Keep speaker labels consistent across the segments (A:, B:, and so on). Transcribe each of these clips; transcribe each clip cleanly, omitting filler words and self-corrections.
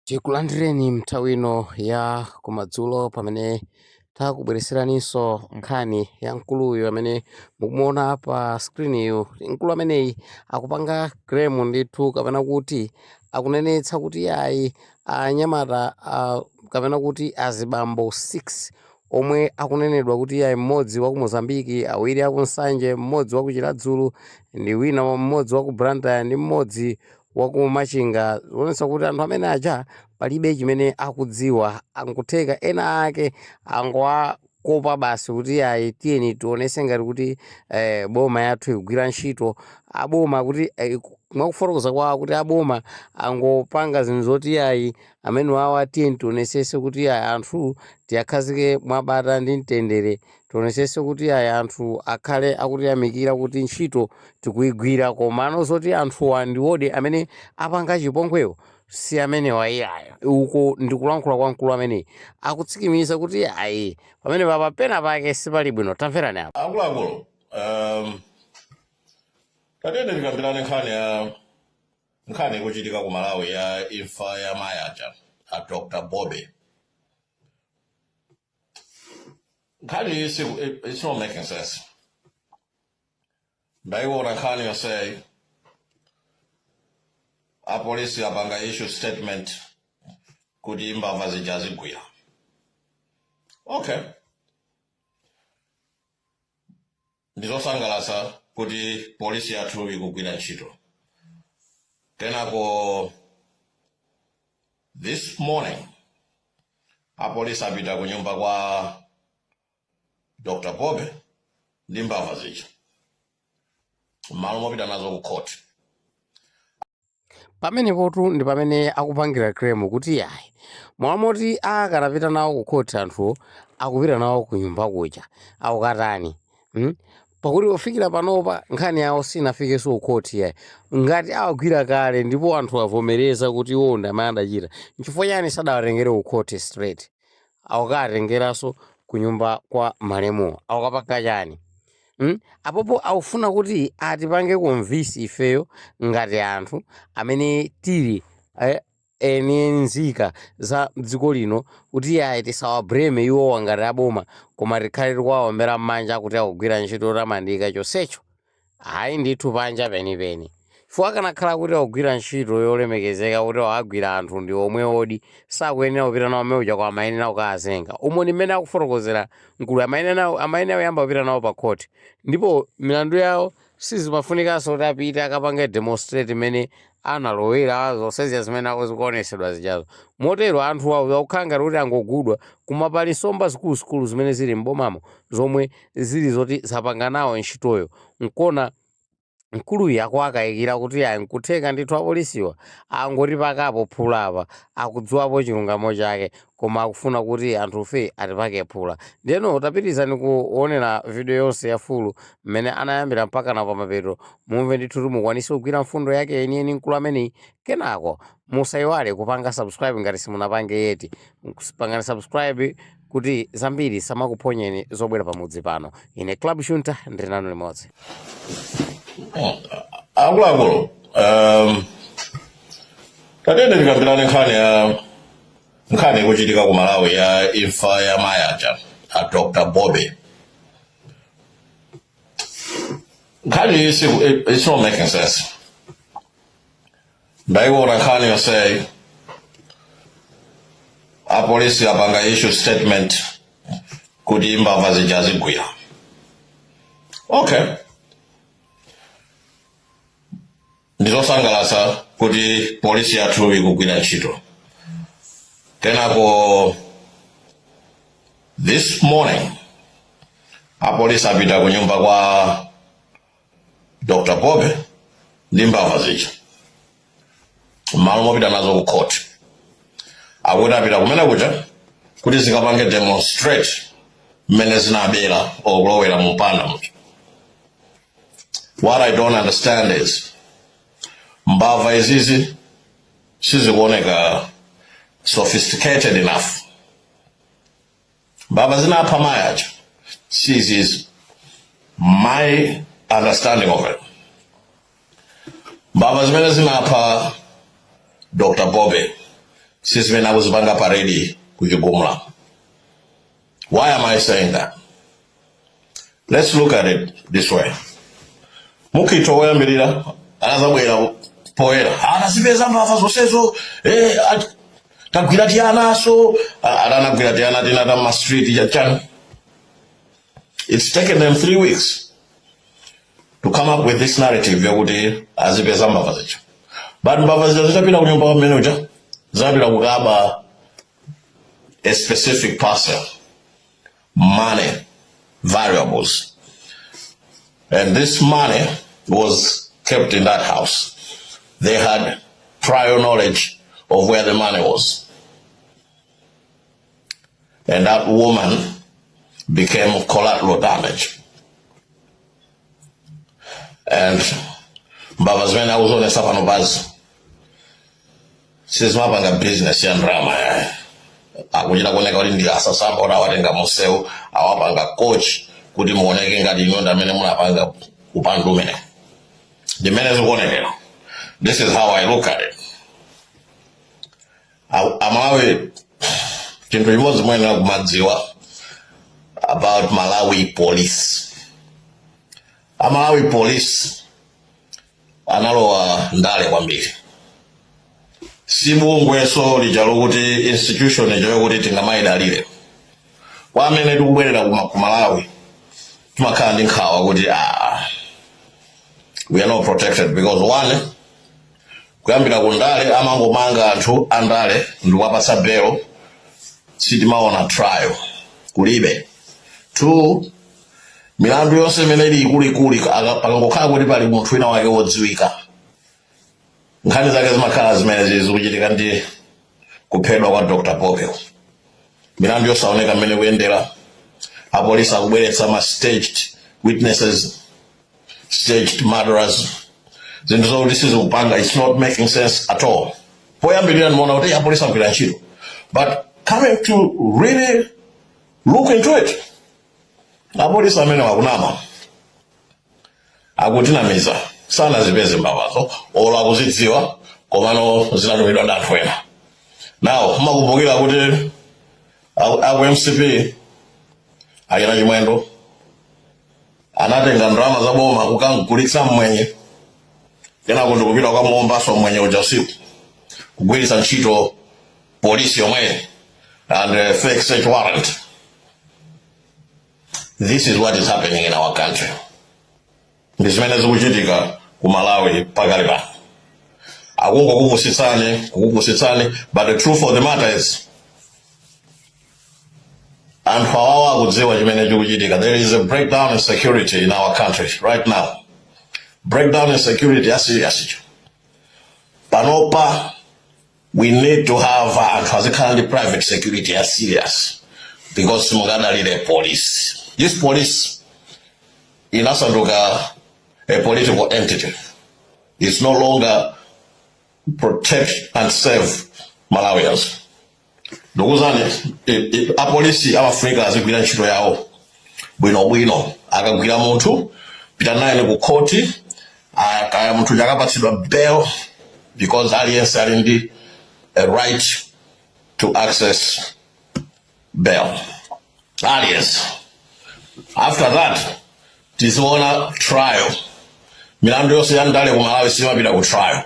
A: Tikulandireni mnthawi ino ya kumadzulo pamene takubweretseraninso nkhani ya mkuluyu amene mukumuona pa screen yu. Mkulu ameneyi akupanga claim ndithu kapena kuti akunenetsa kuti ayi anyamata kapena kuti azibambo 6 omwe akunenedwa kuti ayi mmodzi wa ku Mozambique, awiri aku Nsanje, mmodzi wa ku Chiradzulu ndi wina mmodzi wa ku Blantyre ndi mmodzi wa ku Machinga, zikuonetsa kuti anthu amene aja palibe chimene akudziwa. Nkutheka ena ake angowakopa basi kuti ayi tiyeni tionese ngati kuti boma yathu ikugwira ntchito. Aboma kuti mwakufotokoza kwawo kuti aboma angopanga zinthu zoti ayi amene awa tiyeni tionesese kuti ayi anthu tiyakhazike mwabata ndi mtendere, tionesese kuti ayi anthu akhale akutiyamikira kuti ntchito tikuigwira, komano zoti anthuwa ndiwodi amene apanga chipongwewo si amenewa iyayo. Uko ndikulankhula kwa mkulu ameneyi akutsikimiza kuti ayi pamene papa pena pake sipali bwino. Tamverani apa.
B: Akuluakulu, tatiyeni tikambirane nkhani ya nkhani ikuchitika ku Malawi ya imfa ya mayi aja a Dr. Bobe. Nkhani iyi it's not making sense. Ndaiona nkhani yonseyi, apolisi apanga issue statement kuti mbava zija azigwira. Okay, ndizosangalatsa kuti polisi yathu ikugwira ntchito. Kenako this morning apolisi apita ku nyumba kwa Dr. Bobe ndi mbava zija m'malo mopita nazo ku court.
A: Pamenepotu ndi pamene akupangira claim kuti ayi m'malo moti akanapita nawo ku court anthuwo akupita nawo ku nyumba kuja akukatani? Pakuti kufikira panopa nkhani yawo sinafikenso ku court yayi. Ngati awagwira kale ndipo anthu avomereza kuti iwo ndi amene adachita, nchifukwa chani sadawatengere ku court straight? Akukawatengeranso ku nyumba kwa malemuwo akukapanga chani? Apopo akufuna kuti atipange convince ifeyo ngati anthu amene tili eni nzika za dziko lino kuti ayi tisawablame iwowa ngati aboma, koma tikhale tikuwaombera m'manja kuti akugwira ntchito yotamandika, chonsecho ayi ndithu panja penipeni. Chifukwa akanakhala kuti akugwira ntchito yolemekezeka kuti awagwira anthu ndi omwewodi, sakuyenera kupita nawo mmene uja koma amayenera kukawazenga. Umo ndi mmene akufotokozera mkulu, amayenera kuyamba kupita nawo pa court ndipo milandu yawo sizimafunikanso kuti apite akapange demonstrate mmene analowera zonse zija zimene zikuonesedwa zijazo. Motero anthu awo akukhala ngati kuti angogudwa, koma pali nsomba zikuluzikulu zimene zili m'bomamo zomwe zili zoti zapanga nawo ntchitoyo. Nkona mkuluyu akuwakayikira kuti ayi nkutheka ndithu apolisiwa angotipakapo phula apa, akudziwapo chilungamo chake koma akufuna kuti anthufe atipake phula. Ndiyeno tapitirizani kuonera video yonse ya full mmene anayambira mpakana pamapeto, mumve ndithu kuti mukwanise kugwira mfundo yake yeniyeni mkulu ameneyi. Kenako musaiwale kupanga subscribe ngati simunapange yet. Pangani subscribe kuti zambiri samakuphonyeni zobwera pamudzi pano. Ine Club Junta ndili nanu limodzi.
B: Akuluakulu, tatiyeni tikambirane nkhani ya nkhani ikuchitika ku Malawi ya imfa ya mayi aja a Dr. Bobe. Nkhani iyi it's not making sense. Ndaiona nkhani yonseyi, apolisi apanga issue statement kuti mbava zija azigwira. Okay, ndizosangalatsa kuti polisi yathu ikugwira ntchito. Kenako this morning apolisi apita ku nyumba kwa Dr. Bobe ndi mbava zija m'malo mopita nazo ku court, akuti apita kumene kuja kuti zikapange demonstrate mmene zinabera okulowera mu mpanda muja. What I don't understand is mbava izizi sizikuoneka sophisticated enough. Mbava zinapha mayi aja sizizi, my understanding of it, mbava zimene zinapha Dr. Bobe Si zimene akuzipanga parade kuchigumula. Why am I saying that? Let's look at it this way. Mukito woyambirira anazabwera poyera, anazipeza mbava zonsezo, tagwira tiyanaso, adanagwira tiyana tina ta ma street chachani. It's taken them 3 weeks to come up with this narrative yakuti azipeza mbava zicho, but mbava zija zitapita kunyumba kwamene uja, zapita kukaba a specific parcel, money, valuables, and this money was kept in that house. They had prior knowledge of where the money was, and that woman became collateral damage. And mbava zimene akuzionesa pano pazi sizimapanga business ya ndalama yayi. Akuchita kuoneka kuti ndi asasamba, kuti awatenga munsewu, awapanga coach kuti muoneke ngati inu ndi amene munapanga upandu umene. Ndimene zikuonekera. This is how I look at it. Amalawi, chinthu chimodzi muyenera kumadziwa about Malawi Police: Amalawi Police analowa ndale kwambiri. Si bungweso lija lokuti institution ija yokuti tingamayidalire. Kwa amene tikubwerera ku Malawi, timakhala ndi nkhawa kuti, ah, we are not protected, because one, kuyambira ku ndale, amangomanga anthu andale ndikuwapatsa belo, sitimaona trial, kulibe. Two, milandu yonse imene ili ikuluikulu, pakangokhala kuti pali munthu wina wake wodziwika, nkhani zake zimakhala zimene zili zikuchitika ndi kuphedwa kwa Dr. Popel, milandu yosaoneka mmene kuyendera. Apolisi akubweretsa ma staged witnesses, staged murderers, zinthu zokuti sizikupanga, it's not making sense at all. Poyambirira ndimaona kuti apolisi agwira ntchito, but coming to really look into it, apolisi amene wakunama, akutinamiza, sanazipeze mbavazo, olo akuzidziwa, komano zinatumidwa ndi anthu ena. Now mmakumbukira kuti aku MCP ayina Chimwendo anatenga ndalama za boma kukagulitsa mmwenye, kenako ndikupita kukamuombanso mmwenye uja usiku, kugwiritsa ntchito polisi yomwe and a fake search warrant. This is what is happening in our country. Ndi zimene zikuchitika ku Malawi pakali pano. Akungokupusitsani, kukupusitsani, but the truth of the matter is anthu awawa akudziwa chimene chikuchitika. There is a breakdown in security in our country right now, breakdown in security ya serious. Panopa we need to have anthu azikhala ndi private security ya serious, because simungadalire police. This police inasanduka a political entity. It's no longer protect and serve Malawians. Ndikuzani, apolisi amafunika azigwira ntchito yawo bwinobwino. Akagwira munthu, pita naye ku khoti, kaya munthu akapatsidwa bail, because aliyense ali ndi a right to access bail, aliyense. After that tiziona trial. Milandu yonse ya ndale ku Malawi simapita ku trial.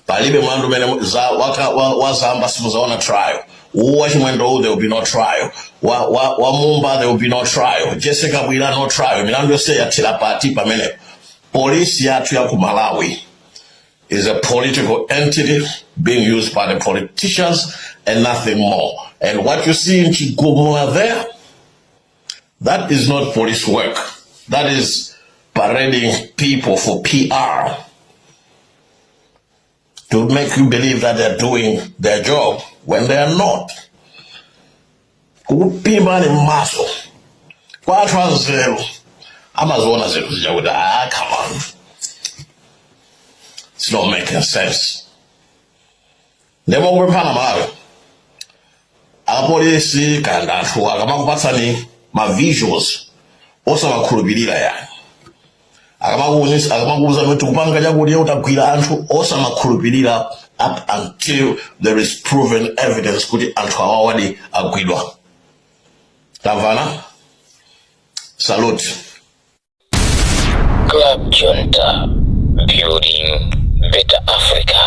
B: Palibe mlandu umene wazamba simuzaona trial. Uwu wa Chimwendo uwu, there will be no trial. Wa Mumba, there will be no trial. Jessica Bwira, no trial. Milandu yonse yathera pati pamenepo? Polisi yathu ya ku Malawi is a political entity being used by the politicians and nothing more. And what you see in Chigumula there, that is not police work. That is parading people for PR to make you believe that they're doing their job when they are not. Kukupimba ni maso kwa anthu anzeru amaziona zinthu zija kuti, ah, come on, it's not making sense. Ndemo kupemphana, Malawi, apolisi kandi anthu akamakupatsani ma visuals, osawakhulupirira yani. Akamakuuza kuti kupanga chakuti utagwira anthu, osamakhulupirira up until there is proven evidence kuti anthu awawadi agwidwa. Tamvana? Salute.
C: Club Junta, building better Africa.